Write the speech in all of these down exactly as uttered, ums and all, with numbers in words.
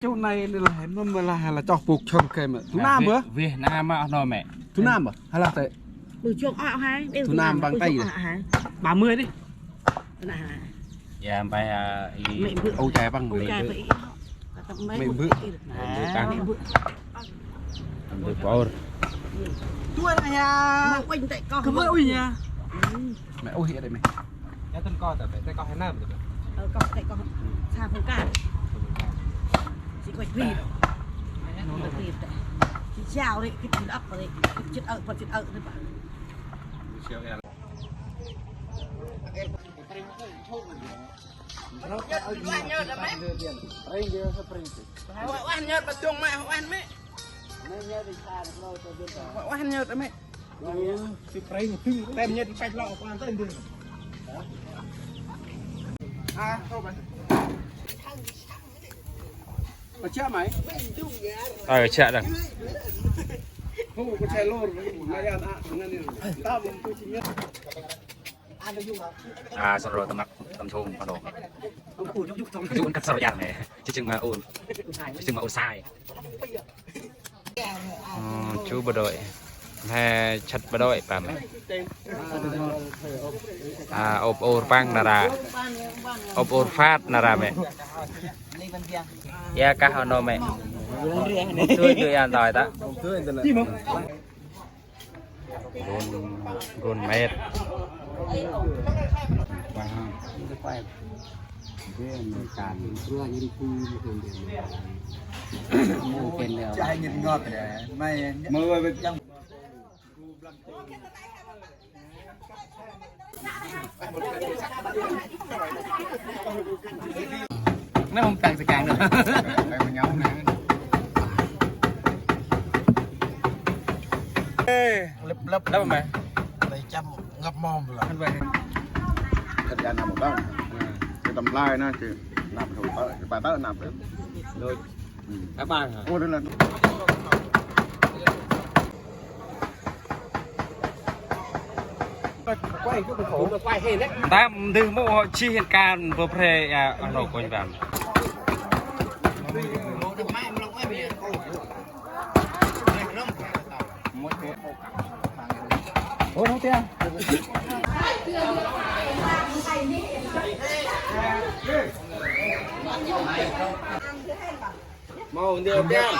Chu nây lah, mâm lah, lah chok bôk chom kê mê. Thu năm bơ? Việt Nam á, no mẹ. Thu năm bơ? Hay là tê? Bơ chok ọ hai. Thu năm bằng tay. Ba mươi đi. Dạ, mẹ, à, i- Mẹ bự. Ô, chai bằng. Ô, mẹ chai bự. Bự. Mẹ bự. Mẹ bự. Mẹ bự. Mẹ bự. Bơ bôr. Tua lah ya. Mẹ uih tê con. Kơ mẹ uih ya. Mẹ uih ở đây mẹ. Ya, tên con tại, tại con Hà Nam rồi. Ờ, con, tại con xa Phong Cang. Chị quay clip. Quay clip tại. Chị chào đấy, cái clip up đấy. Chị ơi, phần chị ơi đấy bạn. Uah, uah, nhớ, bà Trung mẹ, uah, mẹ. Uah, nhớ, mẹ. Tem nhớ, cách lọ, quan tâm đi. À, thôi, bà. Bà Chia mày? Ờ, Chia đây. Không, có xe lô, mày ăn, à, ngon đi. Tao muốn tôi chỉ nhớ. A, sơ rô tâm năp tâm sông, tâm sông. Yu ăn kăt sơ rô yar mê. Chứ chừng mà ôn. Chứ chừng mà ôn sai. Ơ, chú bộ đội. He chăt bộ đội pa mê. A, ôp ôr păng nara. Ôp ôr phat nara mê. Ya kah ano mê. Tui tui an tơi ta. Gun, gun met. Wah. Dia makan. Chả nhìn ngọt đấy. Mày. Mày. Nó không tăng sẽ càng nữa. Ê, lấp lấp lắm mày. Đây chăm ngập mồm rồi. Anh vậy. Thật ra nằm một đó. Cái tấm lai nó thì nằm không tới, cái bà tới nằm được. Rồi. Ơ, ba hả? Ơ, đây là Tam dư mô hŏ chi hiện can bơ pre ya, ano kônh bam. Ơ, nó tia. Mâu, ntil piăng.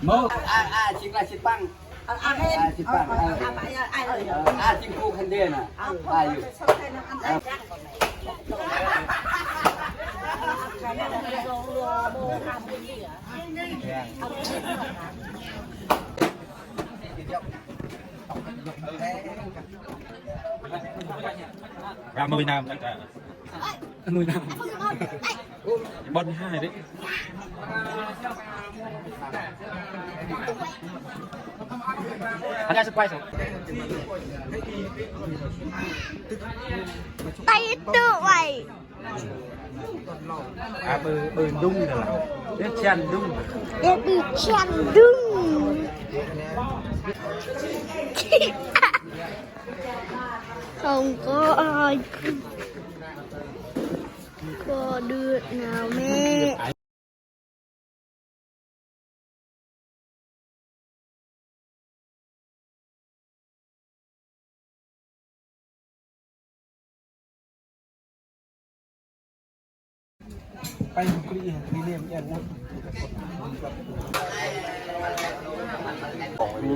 Mâu. A, a, jêng lah jêng păng. A, jêng păng. A, jêng puk hên ntil nă. A, yu. Ba mươi năm. Nuôi năm. Ƀon hai đấy. Ada sepai so. Tay itu, wai. À, bơ, bơ đung rồi là. Biết chăn đung. Biết đi chăn đung. Không có ai. Có đứa nào mẹ.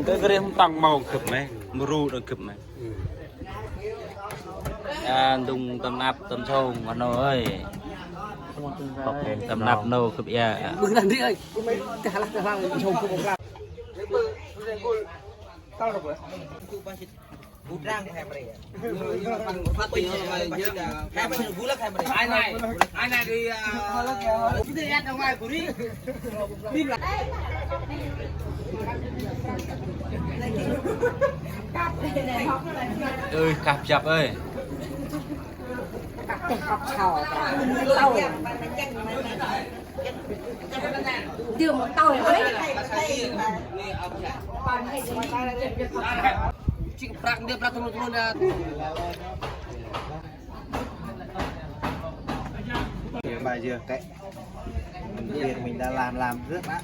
Cái rêm tăng màu gấp này, mru nó gấp này. À, đung tâm nạp tâm sông, anh ơi. Tâm nạp nô gấp ya. Bưng đàn đi ơi. Tê halah, tê halah, sông không có. Tao rồi. Ai nai, ai nai đi, à, ôp tê yat ra ngoài buri. Bim lah. Ơi, kap jap ơi. Kap teh kap chao. Tao. Dưa một tàu này. Chị prak dia prak turun-turun dah. Ba giờ kệ. Việc mình đã làm làm rất ác.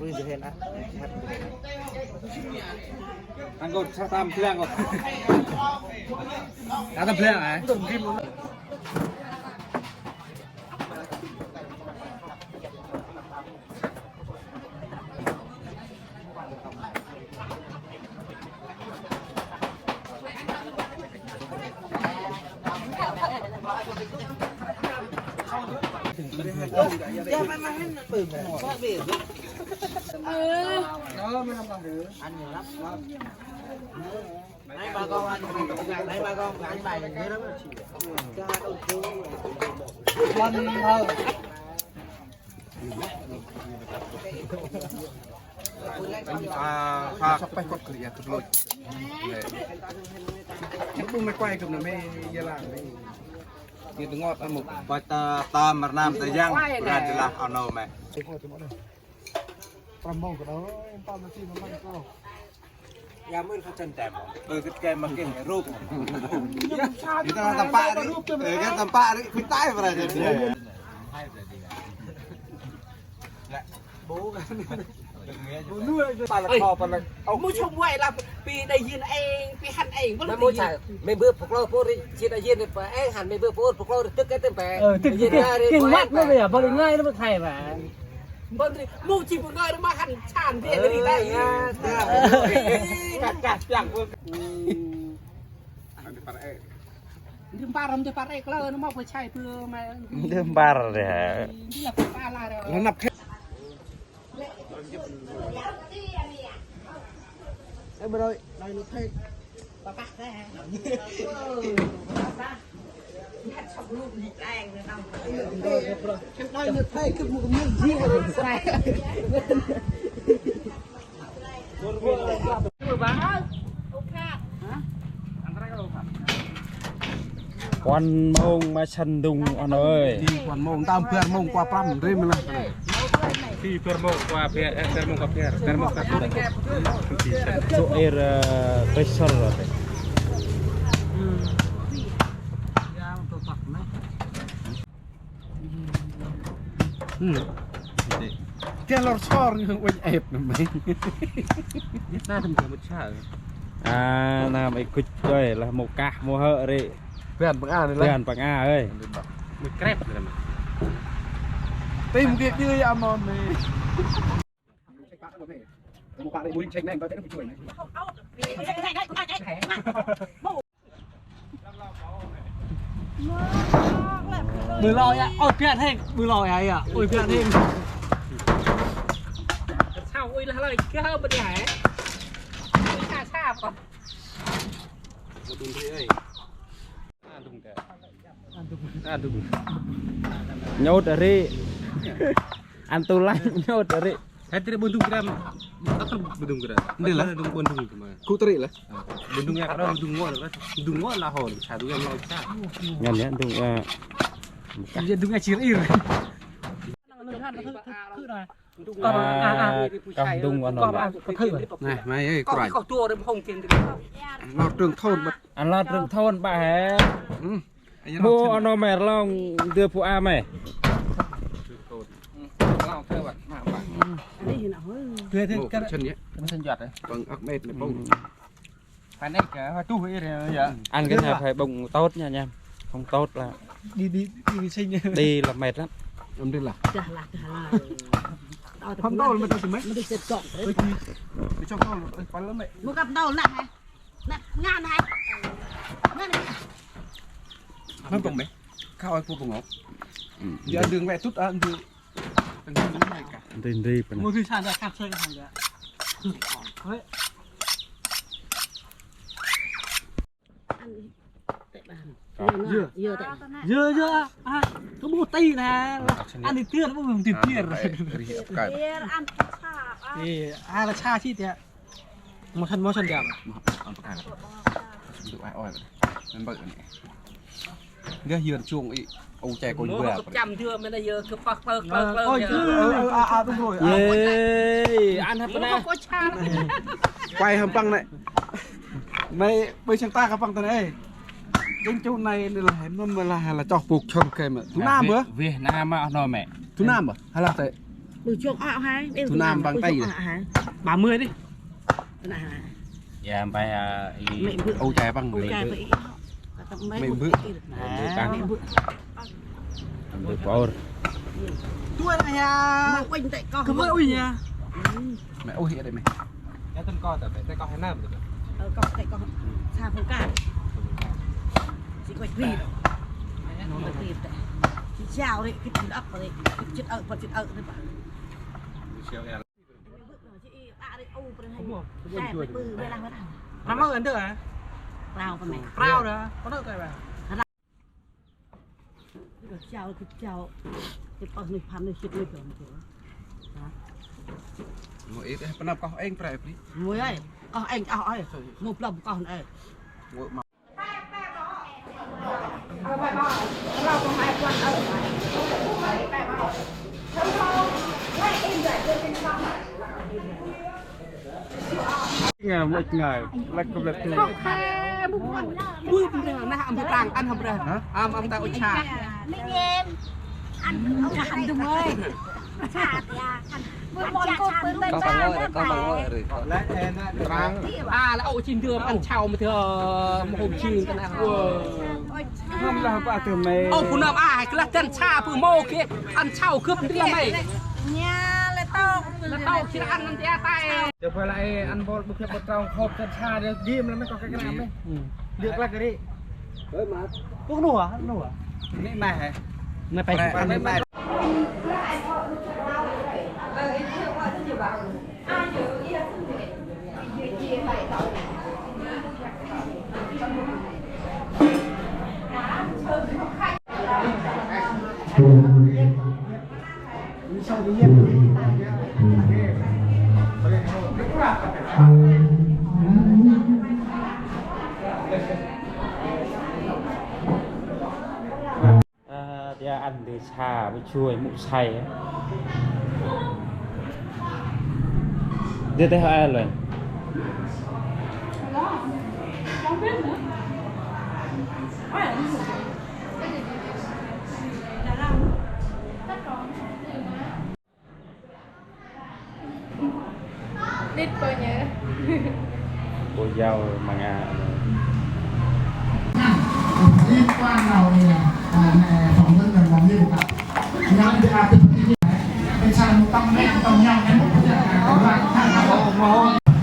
Ui, giờ hên ác. Ăn cột sao tam philang cột. Sao tam philang hả? Băch ta, ta mrnam ta yang, bra jlah ano me. Ya, mui kha chân tem. Ơ, kit ke ma kih rup. Ita lah tampak ri. Ơ, kan tampak ri, khuit tai bra chân. Bố kan. Bố nuôi. Pala kho, pala. Mui chom wai lah, pi dai yin eng, pi hăn eng, bơ. Mui chai, mui bơ pok lo pô ri, chi dai yin pa eng hăn, mui bơ pô pok lo ri, tât ke tem pe. Ơ, tât ke. Kin mat mui ya, bơ ri ngai mui khai ba. Bơ̆n ri, mâu chi bơ̆n ngơi ma hăn chan bê ri đai. Kah, kah, piăng bơ̆n. Ri mpar ram de par ek lơ, nơh mâu bơ̆ chai bơ̆ ma. Ri mpar de. Ri lah pa la ri. Lah năp khê. Ê, bro, đòi nộp thuế. Puăn mông ma săn đŭng ăn ơi. Puăn mông, tam bar mông qua prăm, rê mê lah. Ti bar mông qua bar, ê, bar mông qua bar, bar mông qua bar. Su air, ơ, pressure rồi. Tia lor sor ngi uănh ep nơh meng. Nă, tăm tăm mŭt sa. A, nă, mŭt kuch ơi, lah mŭt kah, mŭt hơ̆ ri. Ban păng a nơh lah. Ban păng a ơi. Mŭt krep nơh mă. Tim kê dơi a mon nê. Bơ lo ya, ôi pian hên, bơ lo ya ya, ôi pian hên. Sao ôi lah lah, kơ hơ bơ ya. Ôi sa sa kơ. Nhôt ri. Ăn tu lăng nhôt ri. Hai tri bơ̆n dŭng gram. Tât bơ̆n dŭng gram. Ndri lah. Bơ̆n dŭng, bơ̆n dŭng tu ma. Ku tri lah. Bơ̆n dŭng ya kơ bơ̆n dŭng ngô lah. Bơ̆n dŭng ngô lah hô. Sa dŭng ngô lah sa. Ngăn ya dŭng, a. Ya dŭng ya chir ir. A, kah dŭng ăn. Nă, mai ơi, kruanh. Lor trưởng thôn băt. Ăn lor trưởng thôn băt hê. Mô ano mê rlong dưa phu a mê. Mô, chân ya. Chân giọt đấy. Vâng, ăk mệt này bông. Phải nè, cái hơi tu hơi rồi ya. Ăn cái này phải bông tốt nha anh em. Không tốt là đi, đi, đi vệ sinh. Đi là mệt lắm. Ôm đi là. Dah lah, dah lah. Không tốt là mệt lắm. Mày đi xịt gọng. Đi, đi trong thôn, phải lắm mẹ. Mua cặp đầu nè hả? Nè, ngàn hả? Ngàn hả? Không bông mẹ. Khao ai phu bông ngọc. Giờ đường mẹ tút ăn đi. Ndri ndri pơ nă. Mô thưr san da khăn sơi khăn da. Hơi. Yơ, yơ, yơ, a, kơ bu ti nă. Ăn đi tiêr, bu ti tiêr. Ri ăp kai. Ê, a la sa chi tiê. Mô săn, mô săn gam. Mô ăn pă kai. Dŭ ai oi. Năn bơ̆ nê. Gah yơr chuông i, u chai kônh bơar. Chăm thưa mày nă yơ kơ păk klơ klơ klơ. Ôi, ơ, ơ, a, a, đúng rồi. Ê, ăn hăp nă. Quay hăm păng nè. Mày, mày sang ta kơ păng ta nè. Kênh chủ này là mâm là, là chọc buộc chôm kênh mà. Thu Nam bơ? Việt Nam á, nó mẹ. Thu Nam bơ? Hay là tệ? Bơ chôm ọ hai. Thu Nam bằng tay. Ba mươi đi. Thu Nam. Dạ, mẹ, à, i- Mẹ bự. Ô, chai bằng. Ô, mẹ chai bự. Bự. Mẹ bự. Mẹ bự. Mẹ bự. Bơ bor. Tua lah ya. Mẹ uih tê con. Kơ mẹ uih ya. Mẹ uih ở đây mẹ. Ya tên con tao phải tên con hai năm rồi. Ờ, con tên con. Sa phong ca. Chị quay clip. Quay clip đấy. Chị chào đấy, cái chị ấp đấy. Chị ớt, chị ớt đấy bà. Năm mươi ăn được hả? Rau con mẹ. Rau đó, có được rồi bà. Rau, rau, rau. Cái pơh nuih phan nuih sĭt nuih dơm. Hả? Mô ê, ê, pơnăp koh êng pre, Pri. Mô ơi, koh êng, koh ơi. Mô blom koh êng. Mô ma- Ngờ, mệt ngờ, lật cục lật ngờ. Bưm, bưm, nah, ăn hâm brah. Hả? Ăn, ăn ta ôi cha. Ăn, ăn cha đúng ơi. Cha, cha. Con tao ngồi đây, con tao ngồi đây. Trang. À, là ổ chín đường ăn cháo mà thưa, một hôm chín cái này. Ôi, Năm lah ba thơ mê. Ô, phú Nam à, hai cái là chân cha, phú mô kia, ăn cháo cướp đi là mày. Nha, là tao. Là tao chỉ ăn ăn tia tay. Chụp lại ăn bột bột bột trong hộp chân cha, đi đi mà nó có cái cái này. Được là cái đi. Ơi mà. Ủa, nua, nua. Mẹ mày hả? Mẹ phải. Mẹ mày. Ơ, tia ăn di sa, bu chuê, mŭ say á. Di teh ai lơi. Đít coi nhớ. Cô dâu mà ngà. Liên quan nào thì, à, mẹ phỏng vấn là mong như vậy. Nhắn thì à, thì bên sao một tâm mẹ, tâm nhau, em một cái là, à, các bạn, các bạn.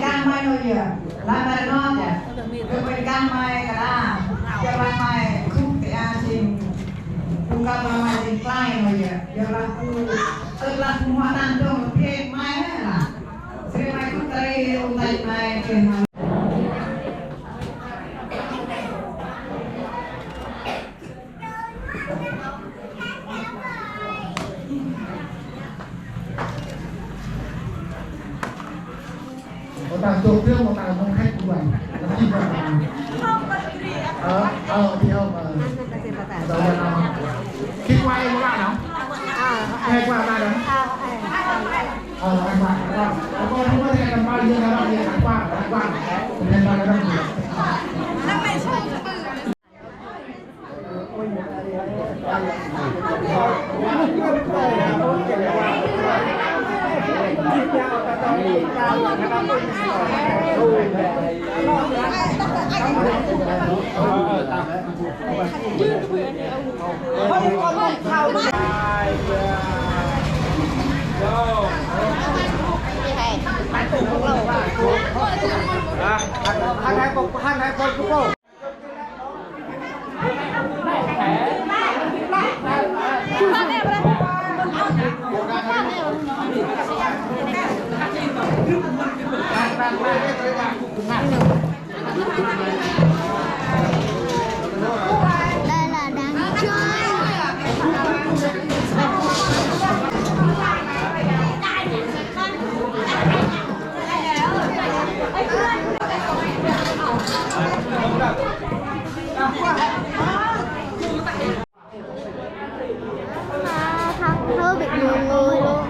Kăng mai nô yơh, lah mai nô yơh. Kăng mai kơ lah, yơh lah mai khŭng tê a sing, khŭng kăng lah mai sing klai nô yơh. Yơh lah khŭng, ơ lah khŭng hua tăng dong phê mai lah. Sri mai khŭng tê ung tay mai phê mai. Ơ, ta dôk dơm, ơ, ta mông khách của mình. Làm gì vậy? Ờ, ờ, thì không, ờ. Rồi, ờ. Khi qua em có bạn không? Hay qua bạn không? Ờ, anh bạn, anh bạn. Anh bạn không có thể làm bao nhiêu là bao nhiêu, anh bạn, anh bạn. Anh bạn, anh bạn. Đây là đang chơi. À, không, không bị ngồi ngồi luôn.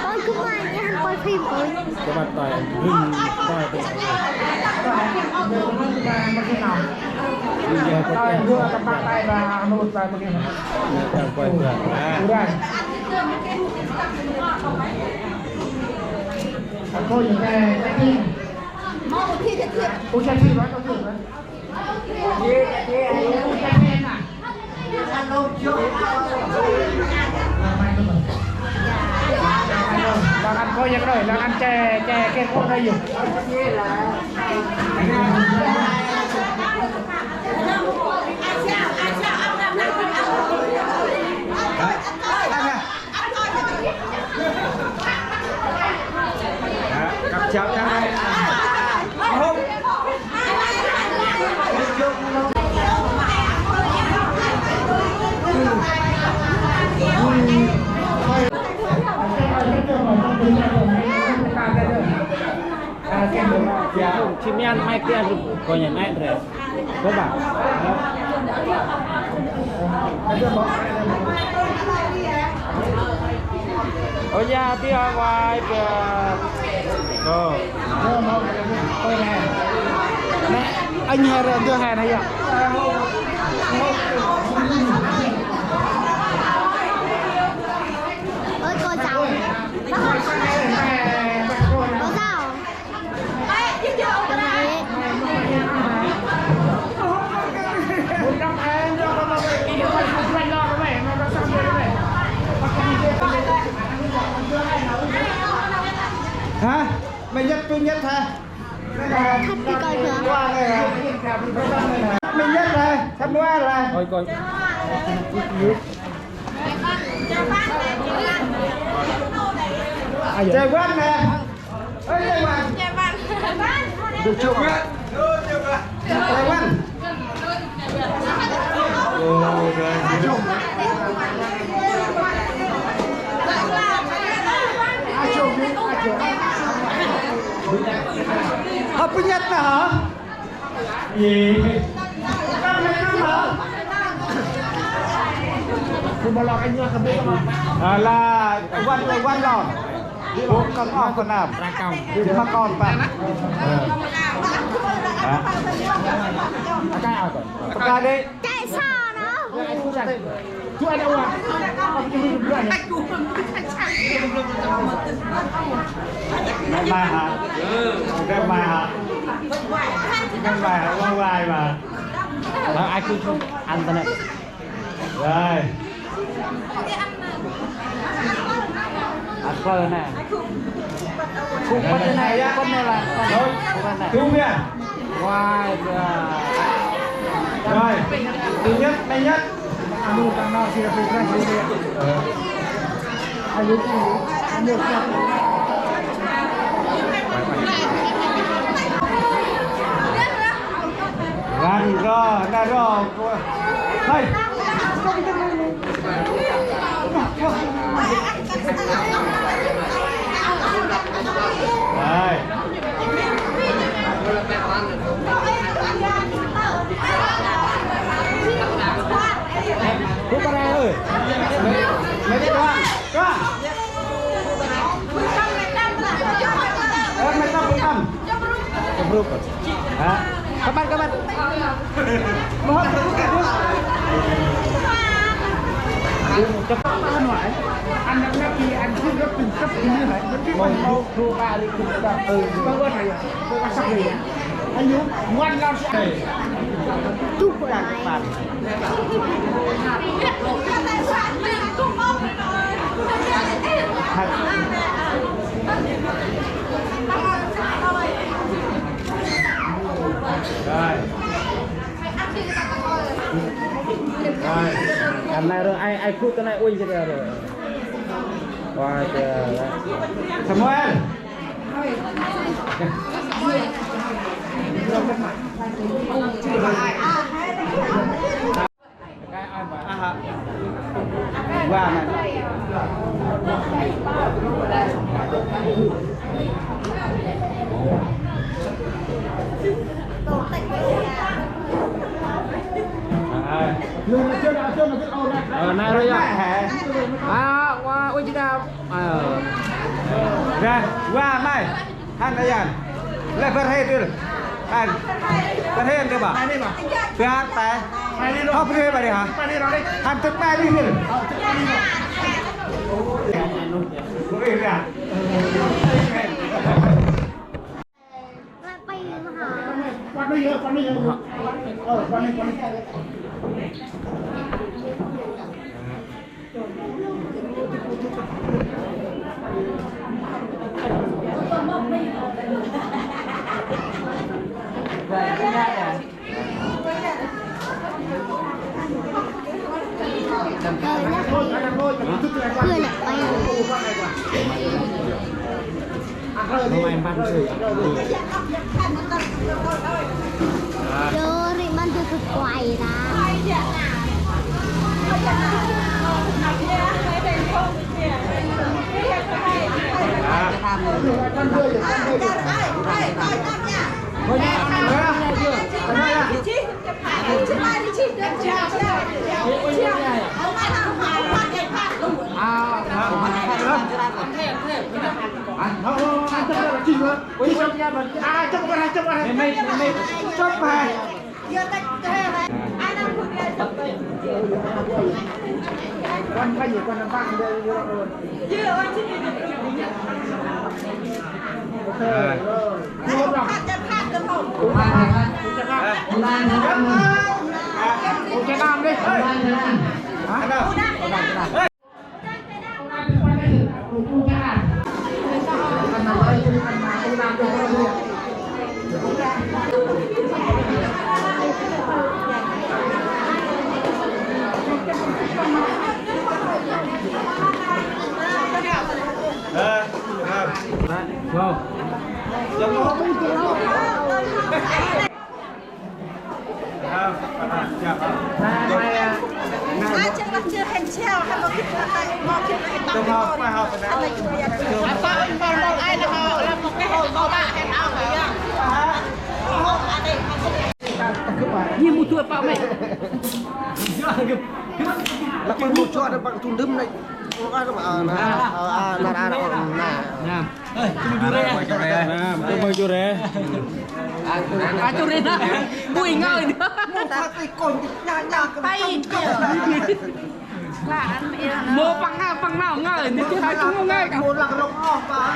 Ôi, cứ mãi nhá, quay phim thôi. Cái bàn tay, ừ, tay, tay. Tay, dua cái bàn tay và một tay một cái. Đang quay, quay. Udah. Thôi, cái, cái phim. Ôi, cái phim đó, cái phim đó. Lăng ăn coi giật rồi, lăng ăn chè, chè kia khô đây dùng. Chim yan mai kia coi nhận ai rồi. Có bạn. Ôi da, tí ở ngoài kìa. Ồ. Nè, anh hai rồi, đưa hai này ạ. Ôi, cô giáo. Cô giáo. Hả? Mày nhất tôi nhất hả? Thách cái coi kìa. Mày nhất hả? Thách Noel hả? Ôi, coi. Ai vậy? Trời Quang nè. Ê, Lê Văn. Lê Văn. Được chưa? Lê Văn. Ồ, rồi. Hả, Pinh Nhật nè hả? Gì? Con này con hả? Thì mà lo cái nhựa không biết mà. À, là Văn, Lê Văn lo. Bố con ốc con nằm. Ra còng. Thì mà con bạn. Ờ. Hả? Cái ao rồi. Cái đi. Chạy xa nó. Chú ăn đâu à? Cái mai hả? Cái mai hả? Cái mai hả? Cái mai mà. Đó, ai cứ ăn tao nè. Rồi. Ăn phở nè. Khúc phật nè, khúc phật nè là. Rồi. Khúc phật nè. Đúng nha. Wow, wow. Rồi, thứ nhất, thứ nhất. Anu, tang no, si Rafi, Rafi, Rafi. Ờ. Ayu, ayu, ayu. Răng ro, na ro. Hai. Hai. Bố ba ra ơi. Mẹ đi qua. Qua. Ơ, mẹ ta bố tâm. Bố tâm. Hả? Kapan, kapan? Mau, bố, bố. Anh chấp anh nói, anh đã nói gì, anh cứ gấp từng cấp từng như vậy. Một, hai, ba, đi, cùng ta. Ừ. Ba, ba, này. Ba, ba, sắp đi. Anh Dũng, ngoan lao sẽ. Chụp lại. Rồi. Rồi. Anh này rồi, ai, ai khúc cái này ui cái rồi. Wow, kìa. Samuel. Aha. Wah, man. Ơ, nai roi yơh. A, wa, ôi, Việt Nam. Ơ. Dah, wa, mai. Hăn ayan. Lĕ bơr he dul. Hăn. Bơr he dul ba. Bơr tay. Hŏ bơr he ba dih hă. Hăn tŭt mai dih dul. Ơ, ri măn dơi kơ kuai ta. Nhi mu tua pă mẹ. Lăp păng mu chua đăp păng tu ndâm nây. Ơ, na, ơ, na, na, na, na. Nam. Ơ, cuma jure ya. Nam, cuma jure. Acur ini. Bui ngau ini. Mu phat i kon, nya, nya, ke. Pai. Mô păng nau, păng nau ngơi, ni chứ hai chung ngơi. Mô lăng rong oh, pa.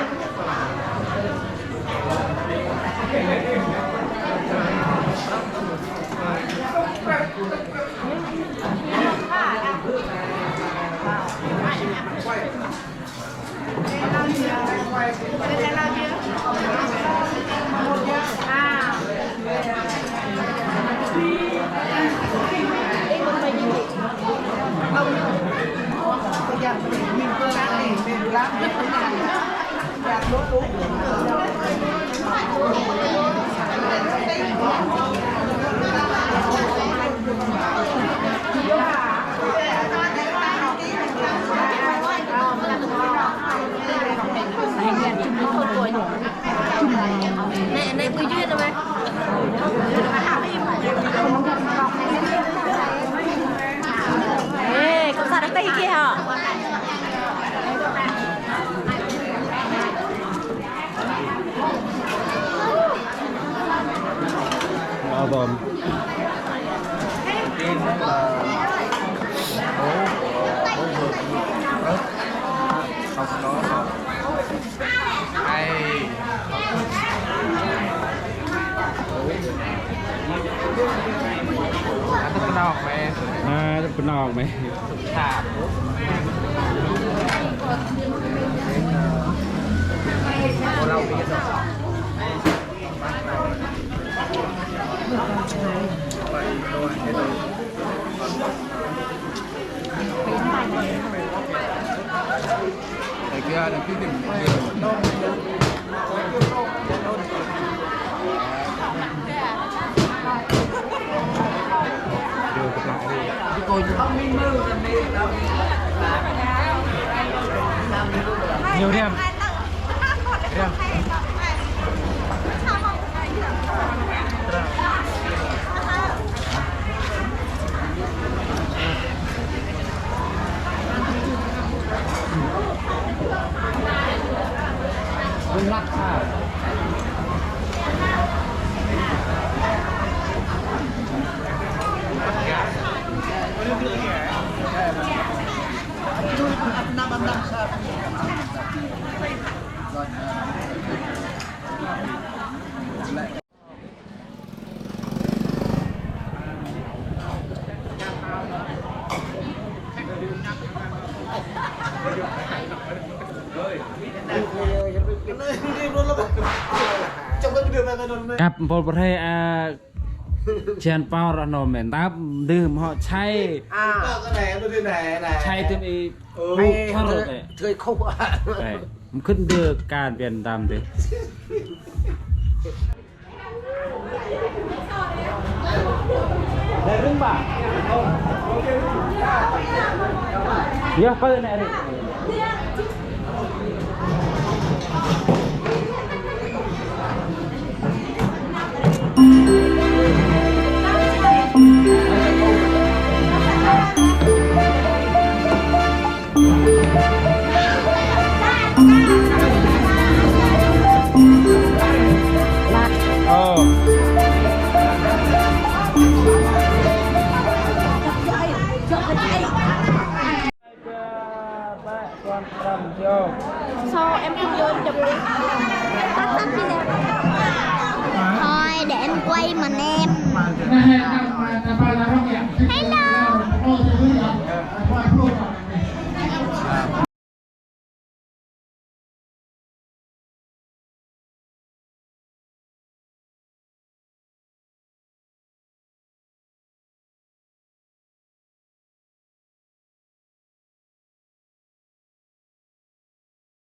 Nè, nè, bui duyên rồi mày. Ê, cộng sản nó tây kia hả? Ba bom. Ơ, tŭp nau mê. Ơ, tŭp nau mê. Nhiều điểm. Điểm. Kăp mpôl pơrhê a, jan pâo rah nô mĭn tap ndơ mhŏ chay. Chay tơm i. Ơ, thơr thơr ê. Ê, mkhưt ndơ kan pian tam dê. Yơh, pơ nê ri. Sao em không vô chụp đi? Thôi để em quay mình em.